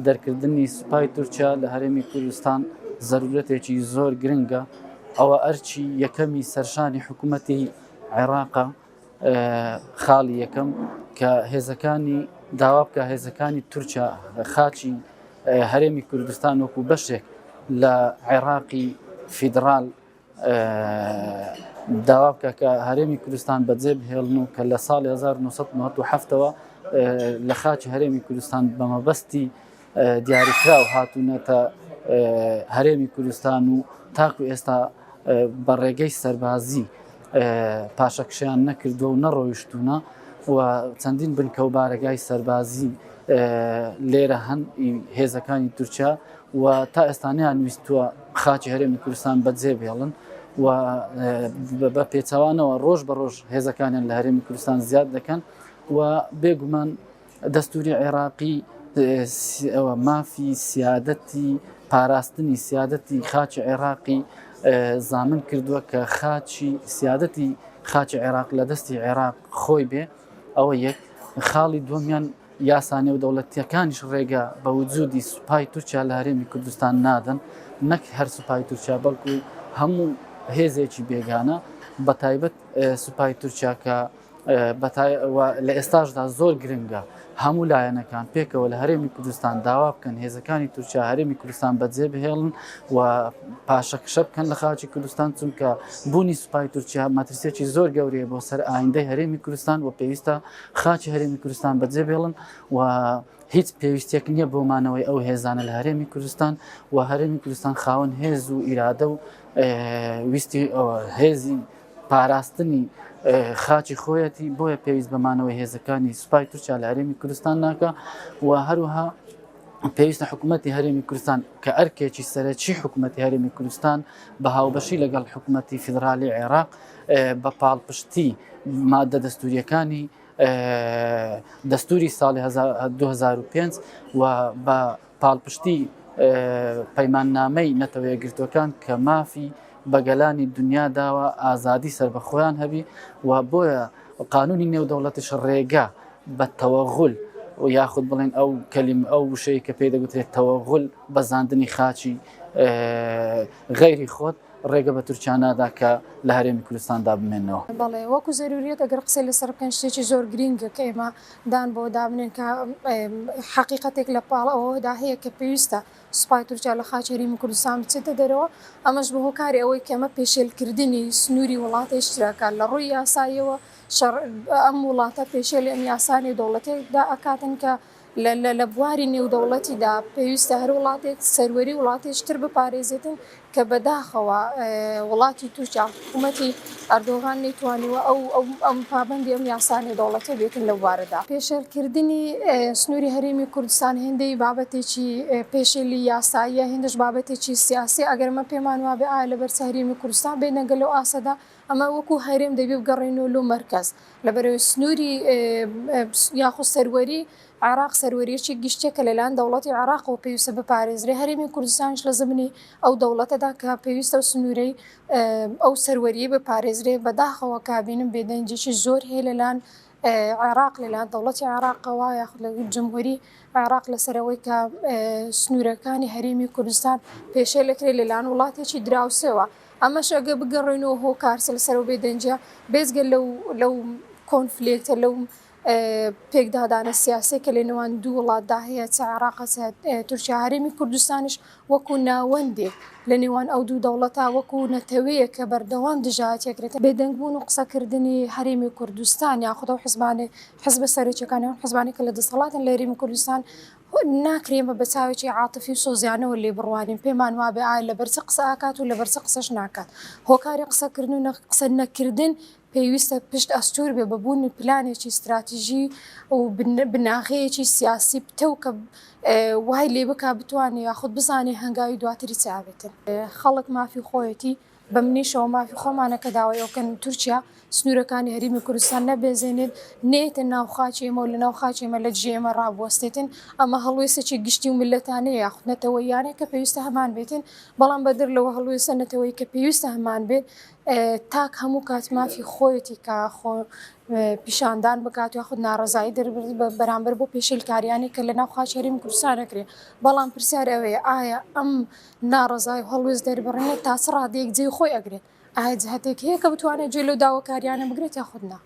دەرکردنی سوپای تورکیا لە هەرێمی کوردستان زەرورەتێکی زۆر گرنگە، ئەوە ئەرکی یەکەمی سەرشانی حکوومەتی عێراقە، خاڵی یەکەم کە هێزەکانی داوا بکە هێزەکانی تورکیا خاچی هەرێمی کوردستان وەکو بەشێک لە عێراقی فیدرال داوا بکە کە هەرێمی کوردستان بەجێ بهێڵن و کە لە ساڵی 1997ەوە لە خاچی هەرێمی کوردستان بە مەبەستی دیاریکراو هاتوونەتە هەرێمی کوردستان و تاکو ئێستا بە ڕێگەی سەربازی پاشەکشیان نەکردووە و نەڕۆیشتوونە و چەندین بنکە و بارەگای سەربازی لێرە هەن هێزەکانی تورکیا و تا ئێستا نەیان ویستووە خاکی هەرێمی کوردستان بەجێ بێڵن و بە پێچەوانەوە ڕۆژ بە ڕۆژ هێزەکانیان لە هەرێمی کوردستان زیاد دەکەن و بێگومان دەستوری عێراقی مافی سیادەتی پاراستنی سیادەتی خاکی عێراقی زامن کردووە کە خاچی سیادەتی خاکی عێراق لە دەستی عێراق خۆی بێ ئەوە یەک خاڵی دووەمیان یاسا نێودەوڵەتییەکانیش ڕێگە بە وجودی سوپای تورکیا لە هەرێمی کوردستان نادەن، نەک هەر سوپای تورکیا بەڵکو هەموو هێزێکی بێگانە بە تایبەت سوپای تورکیا کە لە ئێستاشدا زۆر گرنگە هەموو لایەنەکان پێکەوە لە هەرێمی کوردستان داوا بکەن هێزەکانی تورکیا هەرێمی کوردستان بەجێ بهێڵن و پاشەکشە بکەن لە خاکی کوردستان چونکە بوونی سوپای تورکیا مەترسیەکی زۆر گەورەیە بۆ سەر ئایندەی هەرێمی کوردستان و پێویستە خاکی هەرێمی کوردستان بەجێ بێڵن و هیچ پێویستێک نییە بۆ مانەوەی ئەو هێزانە لە هەرێمی کوردستان و هەرێمی کوردستان خاوەن هێز و ئیرادە و ویستی هێزی پاراستنی خاکی خۆیەتی بۆیە پێویست بە مانەوەی هێزەکانی سوپای تورکیا لە هەرێمی کوردستان ناکە و هەروها پێویستە حکوومەتتی هەرێمی کوردستان کە ئەرکێکی سەرەکی حکوومەتتی هەرێمی کوردستان بە هاوبەشی لەگەڵ حکوومەتتی فیدرالی عێراق بە پاڵپشتی مادە دەستوریەکانی دەستوری ساڵی 2005 و بە پاڵپشتی پەیماننامەی نەتەوە یەکگرتووەکان کە مافی بە گەلانی دنیا داوە ئازادی سەربەخۆیان هەبی و بۆیە قانونی نێودەوڵەتیش ڕێگە بە تەوەغول و یاخود بڵێن ئەو کەلیم ئەو وشەی کە پێی دەگوترێت تەوەغول بەزاندنی خاچی غەیری خۆت ڕێگە بە تورکیا نادا کە لە هەرێمی کوردستاندا بمێننەوە. بەڵێ وەکو زەروریەت ئەگەر قسەی لەسەر بکەین شتێکی زۆر گرینگە کە ئێمە دان بەوە دابنێین کە حەقیقەتێک لە پاڵ ئەوەدا هەیە کە پێویستە سوپای تورکیا لە خاکی هەرێمی کوردستان بچێتە دەرەوە ئەمەش بە هۆکاری ئەوەی کە ئەمە پێشێلکردنی سنووری وڵاتێکی ترەکە لە ڕووی یاساییەوە شەڕ ئەم وڵاتە پێشێلی ئەم یاسا نێودەوڵەتیەدا ئەکاتن کە لە بواری نێودەوڵەتیدا پێویستە هەر وڵاتێک سەروەری وڵاتێکی تر بپارێزێتن کە بەداخەوە وڵاتی تورکیا حکوومەتی ئەردۆغان نەیتوانیوە ئەو ئەم پابەندی ئەم یاسا نێودەوڵەتیە بێتن لەو بارەدا. پێشێلکردنی سنووری هەرێمی کوردستان هێندەی بابەتێکی پێشێلی یاساییە هێندەش بابەتێکی سیاسیە ئەگەر ئەمە پێمان وابێ ئایا لەبەر چ هەرێمی کوردستان بێدەنگە لەو ئاستەدا ئەمە وەکو هەرێم دەبێ بگەڕێینەوە لۆ مەرکەز لەبەرئەوەی سنووری یاخود سەروەری عێراق سەروەریی گشتیە کە لەلایەن دەوڵەتی عێراقەوە پێویستە بپارێزرێ هەرێمی کوردستانیش لە زمنی ئەو دەوڵەتەدا کە پێویستە ئەو سنوورەی ئەو سەروەریی بپارێزرێ بەداخەوە کابینم بێدەنگیی زۆر هەیە لەلایەن عێراق لەلایەن دەوڵەتی عێراقەوە یاخود لە جمهوری عێراق لەسەر ئەوەی کە سنوورەکانی هەرێمی کوردستان پێشێل دەکرێت لەلایەن وڵاتێکی دراوسێوە ئەمەش ئەگەر بگەڕێینەوە هۆکار لەسەر ئەو بێدەنگییە بێجگە لەو لەو conflict ە لەو پێکدادانە سیاسیە کە لە نێوان دوو وڵاتدا هەیە چ عێراقە چ تورکیا هەرێمی کوردستانیش وەکو ناوەندێک لە نێوان ئەو دوو دەوڵەتە وەکو نەتەوەیەک کە بەردەوام دژایەتیەکرێت بێدەنگبوون و قسەکردنی هەرێمی کوردستان یاخود ئەو حزبانەی حزبە سەرەکیەکان یان حزبانەی کە لە دەسەڵاتن لە هەرێمی کوردستان ناکرێ ئێمە بە چاوێکی عاتفی و سۆزیانەوە لێی بڕوانین، پێمان وابێ ئایا لەبەر چ قسە ئەکات و لەبەر چ قسەش ناکات. هۆکاری قسەکردن و قسە نەکردن پێویستە پشت ئەستوور بێ بە بوونی پلانێکی ستراتیژی و بناغەیەکی سیاسی پتەو کە وای لێ بکا بتوانێ یاخود بزانێ هەنگاوی دواتری چ ئەبێتن. خەڵک مافی خۆیەتی بە منیشەوە مافی خۆمانە کە داوای ئەوە بکەن تورکیا سنوورەکانی هەرێمی کوردستان نەبێزێنێت، نەیەتە ناو خاکی ئێمە و لە ناو خاکی ئێمە لە دژی ئێمە ڕابوەستێتن. ئەمە هەڵوێستێکی گشتی و میللەتانەیە یاخود نەتەوەییانەیە کە پێویستە هەمان بێتن، بەڵام بەدەر لەوە هەڵوێستە نەتەوەیی کە پێویستە هەمان بێت. تاک هەموو کات مافی خۆیەتی کە خۆ پیشاندان بکات یاخود ناڕەزایی دەربڕێت بە بەرامبەر بۆ پێشێلکاریانی کە لە ناو خاکی هەرێمی کوردستان ئەکرێ، بەڵام پرسیار ئەوەیە ئایا ئەم ناڕەزایی و هەڵوێست دەربڕینە تا چ ڕادەیەک جێی خۆی ئەگرێت؟ ئایا جهتێک هەیە کە بتوانێت جێ لەو داواکاریانە بگرێت یاخود نا؟